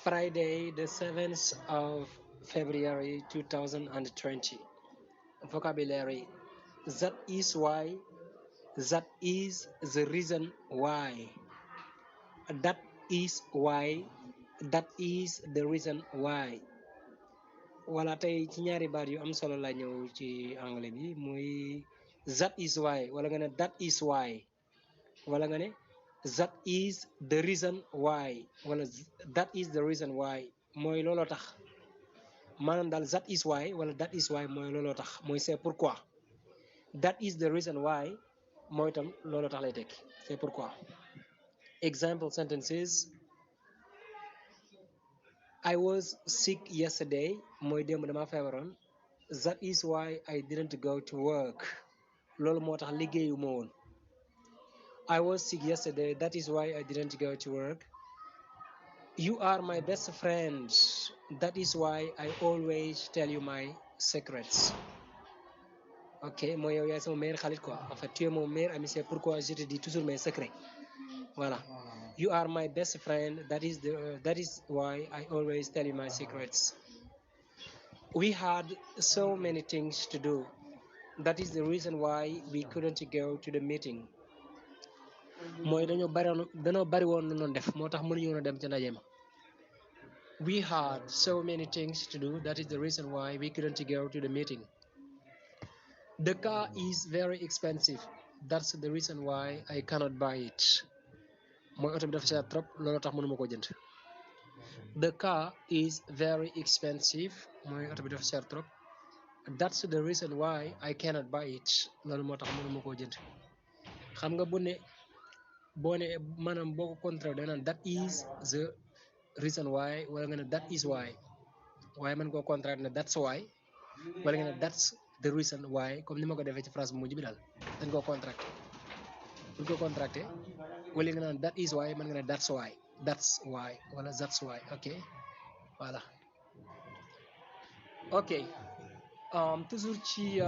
Friday, the 7th of February 2020. Vocabulary. That is why. That is the reason why. That is why. That is the reason why. Wala tey ci ñaari baat yu am solo la ñëw ci anglais bi muy that is why wala nga ne that is why wala nga ne that is the reason why wala that is the reason why mooy looloo tax maanaam daal that is why wala that is why mooy looloo tax mooy c'est pourquoi that is the reason why mooy itam looloo tax lay tekki c'est pourquoi. Example sentences. I was sick yesterday mooy démb dama feebaroon. That is why I didn't go to work. Loolu moo tax liggéeyu ma woon. I was sick yesterday. That is why I didn't go to work. You are my best friend. That is why I always tell you my secrets. Ok mooy yow yaay sama meilleur xarit quoi. En fait tu es mon meilleur ami, c'est pourquoi je te dis toujours mes secrets. Voilà. You are my best friend. That is why I always tell you my secrets. We had so many things to do. That is the reason why we couldn't go to the meeting. mooy dañoo bari woon lu doon def moo tax mënuñu woon a dem ca ndaje ma. We had so many things to do. That is the reason why we couldn't go to the meeting. The car is very expensive. That's the reason why I cannot buy it. mooy oto bi dafa cher trop loolu tax mënuma ko jënd. The car is very expensive. mooy oto bi dafa cher trop. That's the reason why I cannot buy it. loolu moo tax mënuma koo jënd. xam nga boo ne maanaam boo ko contraire da naan that is the reason why wala nga ne that is why waaye man koo contraire ne that's why wala nga ne that's the reason why comme ni ma ko defee ci phrase bu mujj bi daal dañ koo contracté buñ ko contracté wala nga naan that is why man nga ne that's why wala that's why. Ok voilà. Ok toujours ci